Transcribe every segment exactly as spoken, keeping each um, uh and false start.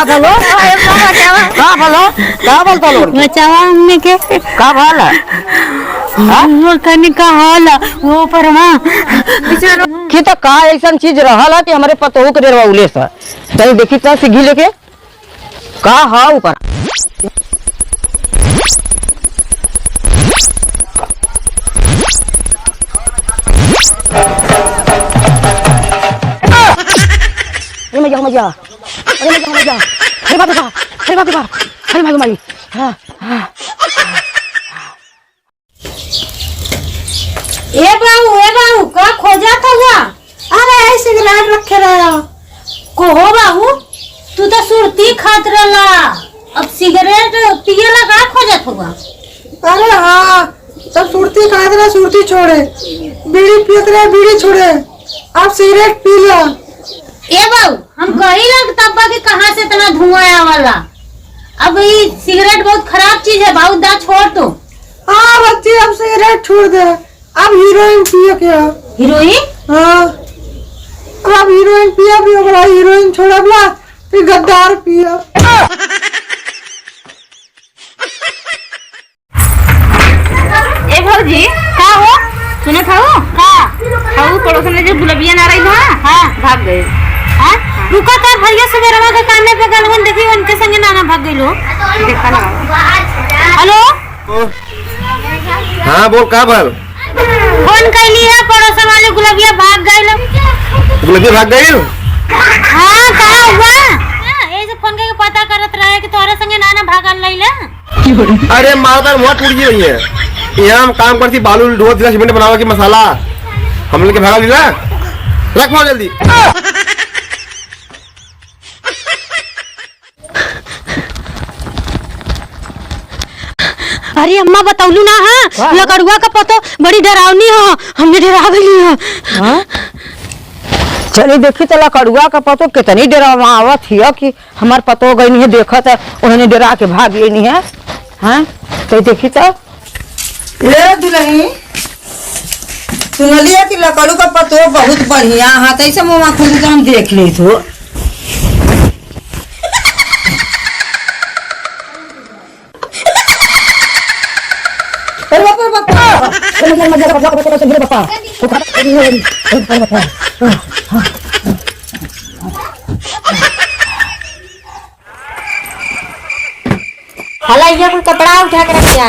हेलो? का बोलो? का बोलता लोग? बचावा हमने के। का भला? हाँ? वो कने का हाल है, वो परमा। कि तो का ऐसन चीज रहल है कि हमरे पतोहू के डेरवा उले सा। तनी देखी तो सिग्घी लेके। का हा ऊपर? ए मैया, मैया। अरे मैया, मैया। अरे बाप रे बाप। अरे बाप रे बाप। अरे माई, माई। हाँ, हाँ। ए बाबू, ए बाबू, का खोजत हुआ? अरे, ऐसे सिगरेट रखे रहे हो। को हो बाबू, तू तो सुरती खात रहला, अब सिगरेट पियला का खोजत हुआ? अरे हाँ, तब सुरती खात रहे, सुरती छोड़े, बीड़ी पियत रहे, बीड़ी छोड़े, अब सिगरेट पी ला। ए बाबू, हम कही ना तब्बा कि कहाँ से इतना धुआं आवला। अब ई सिगरेट बहुत खराब चीज है, बहुत दा छोड़ तू। हाँ बच्ची, अब सिगरेट छोड़ दे, अब हीरोइन पिए के है। हीरोइन? हाँ, अब हीरोइन पिए भी, अब हीरोइन छोड़ब ला, फिर गद्दार पिए। ए भौजी, का हो? सुनत हऊ? का? हऊ पड़ोसन में जो गुलबिया ना रही ना? हाँ। भाग गए। हाँ? रुका, तार भैया सुबेरवा के काने पे गलवन देखी, उनके संगे नाना भाग गइल हो। देखा ना। हेलो? हाँ, बोल, का भल? फोन कैली है, पड़ोसन वाली गुलबिया भाग गइल। गुलबिया भाग गइल? हाँ, का हुआ? हाँ, यही से फोन करके पता करत रहे कि तोहरे संगे नाना भागल रही ना। अरे मारदार मुँह टूट गई है। यहाँ हम काम करती, बालू ढोत दिला, सीमेंट बनावे के मसाला। हम लेके भागा लीला। रख फोन जल्दी। अरे अम्मा बतौलू ना, हाँ? का? लकड़ुआ का पतो बड़ी डरावनी हो, हमने डरा गई हो। हाँ? चली देखी तो लकड़ुआ का पतो कितनी डरावना आवत हिया कि हमार पतो गई नहीं है, देखत है, उन्होंने डरा के भाग गई नहीं है। हाँ, तो देखी तो। ए दुलही, सुनलिया कि लकड़ू का पतो बहुत बढ़िया है, तैसे मुँह खुद तो हम देख ले तो। अरे बाप रे बाप। अरे मजा, मजा, मजा, मजा, मजा, मजा, मजा, मजा। हला, ये कुल कपड़ा उठा के रखिया।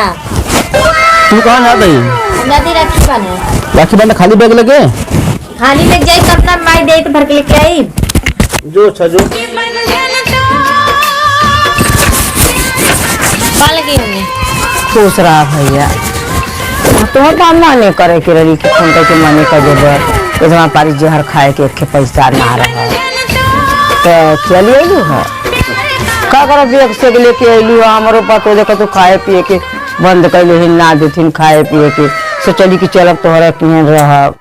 तू कहाँ जात हई? नदी राखी बांधे। राखी बांधे खाली बैग लेके? खाली लेके जाई, कतना माई दे तो भर के लेके आई। जो अच्छा जो। पा लगी हमें। खुश रहा भैया। तोहर काम माने करे के रही कि फोन करके माने कर देबे। इतना पारी जहर खाए के एक पैसा ना रहा। तो चली अइलू है। का करब, एक से लेके अइलू है, हमरो पतो देखे तू खाए पिए के बंद कइले ही, ना देथिन खाए पिए के। सोचली कि चलब तोहरा किहाँ रहब।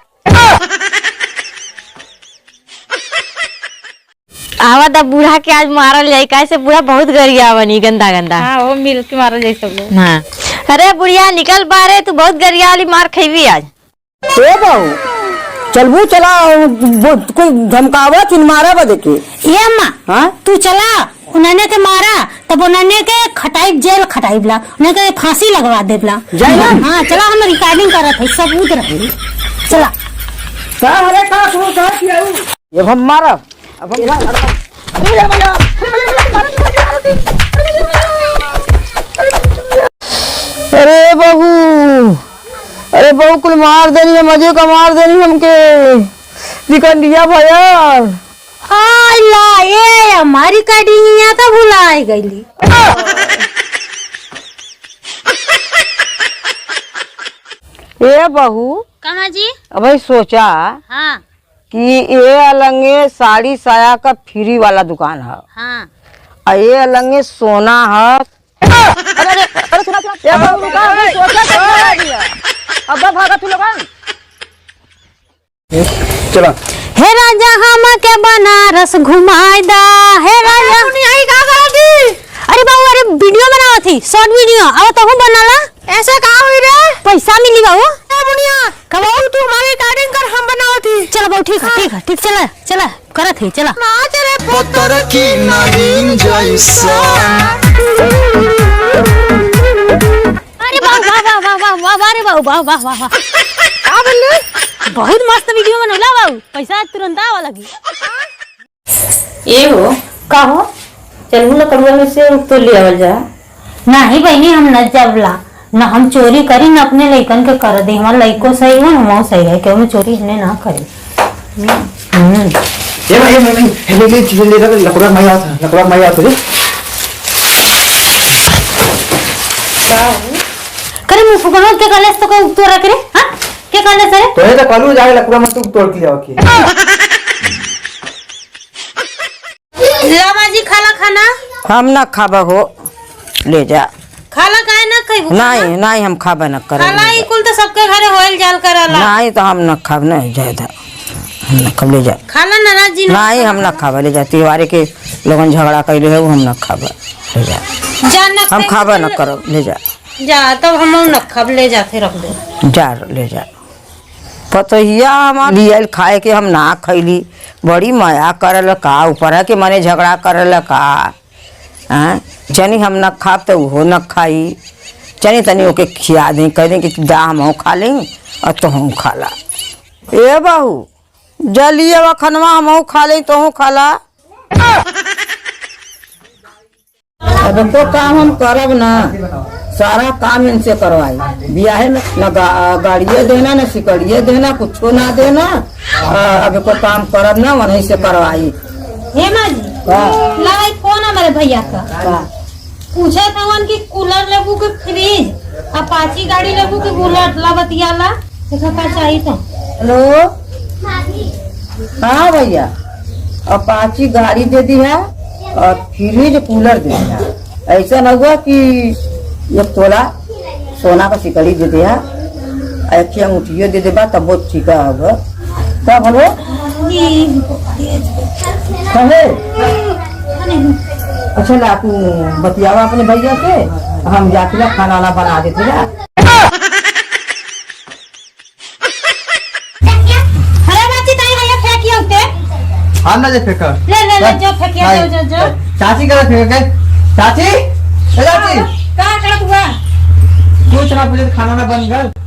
आवा दा बूढ़ा के आज मारल जाई, काहे से बूढ़ा बहुत गरिया बनी, गंदा गंदा। हाँ, वो मिल के मारल जाई सब लोग। हाँ। अरे बुढ़िया निकल बारे, तू बहुत गरिया वाली मार खइबी आज। ए बहू, चलबू चला, वो कोई धमकावा थिन मारा बदे के। ए अम्मा, हाँ? तू चला, उन्हने के मारा, तब उन्हने के खटाइब, जेल खटाइब ला, उन्हने के फांसी लगवा देब ला। जाए ना? हाँ, चला, हम recording करत है, सबूत रहे। चला। का हरे का सुनो, का किया हूँ? ये हम मारा। अब हम अरे बहू, अरे बहू, कुल मार देनी है, मजे का मार देनी हमके। निकंडिया भैया। आय ला, ए हमारी कडिया तो भुलाए गईली। ए बहू। कहाँ जी? अबे सोचा। हाँ। कि ए अलंगे साड़ी साया का फ्री वाला दुकान है। हाँ। आ ए अलंगे सोना है। अरे, अरे, अरे, सुना, सुना। ए बाबू, रुका, अभी सोचा था, क्या दिया? अब भागा तू लोगन। चला। हे राजा, हमके बनारस घुमाए दा, हे राजा। अरे, सुनी, आई का करा दी? अरे बाबू, अरे, video बनावत ही, short video, अब तहू बनाला। ऐसे का हुई रे? पैसा मिली बाबू। ए बुढ़िया, कब आऊ? तू हमारे recording कर, हम बनावत ही। चला बाऊ, ठीक है, हाँ। ठीक है, ठीक, चला, चला, करत ही, चला। नाच रे पत्थर की नागिन जैसा। अरे बाऊ, वाह, वाह, वाह, रे बाऊ, वाह, वाह, वाह, वाह। का बोलले? बहुत मस्त video बनौला बाऊ, पैसा तुरंत आवा लगी। ए हो। का हो? चलू ना कड़ुआ में से तोड़ ले आवल जा। नाही बहिनी, हम न जबला, न हम चोरी करी, न अपने लइकन के कर दे। हमार लइको सही हो, हमहू सही है, केहू में चोरी हमने ना करी। हम्म। ए भाई, ए भाई, भाई, हे ले, ले, ले, ले, लकड़ा माई आवत है, लकड़ा माई आवत है रे। का हो? करे मुंह फुकनो के कहले से तो कोई तोरा करे, हाँ? के कहले से रे? तोहे तो कहलू जाके लकड़ा में तू तोड़ के ले आओ के। ला बाजी, खाला खाना। हम ना खाबा हो, ले जा। खाला काहे ना खइबू खाना? नहीं, नहीं, हम खाबे ना करब, खाला ले ई जा। कुल तो सबके घरे होइल जाल करला। नहीं, तो हम ना खाब, नहीं, ज्यादा। हम ना खाब, ले जा। खाला नाराज जी ना नहीं, खाला हम ना खाबा। खाबे, ले जा। तिवारी के लोगन झगड़ा कइले है, वो हम ना खाबे, ले जा। जा ना हम खाबे ना करब, ले जा। जा, तब हम ना खाब, ले जा, फिर रख दे। जा, ले जा। पतोहिया हमार लियल खाए के हम ना खैली, बड़ी मया करल का, ऊपर है कि मने झगड़ा करल का। हाँ? जनी हम न खाब त उहो न खाई, जनी तनी ओके खिया दे, कह दे कि दा हमहू खा लें और तोहू खा ला। ए बहू, जलिए वा खनवा हमहू खा लें, तोहू खा ला। अब एको काम हम करब ना, सारा काम इनसे करवाई। बियाहे में न गा-, गाड़िए देना, न सिकड़िए देना, कुछो ना देना। आ, अब एको काम करब ना, वहीं से करवाई। हे माँ जी, हाँ। ला भाई फोन हमारे भैया का। हाँ। पूछत हवन कि कूलर लेबू कि फ्रिज, अपाची गाड़ी लेबू कि बुलेट, ला बतियाला, देखा का चाही तो। हेलो। हाँ भैया, अपाची गाड़ी दे दिहा और फ्रिज कूलर दे दिहा। ऐसा न हुआ कि एक तोला सोना का सिकड़ी दे दिहा, एक अंगूठियो दे देबा तब बहुत ठीक होगा। तब हेलो। कहे? अच्छा ला, तू बतियावा अपने भैया से, हम जाके ला खाना वाला बना देते ना। अरे बाची, ताई भैया फेंकियो ते। हम ना जे फेंकर। ले, ले, ले, जो फेंकिया, ले, जो, जो, जो। चाची करा फेंक के। चाची, ए चाची। का करत हुआ? कुछ ना पूछे, खाना ना बन गल।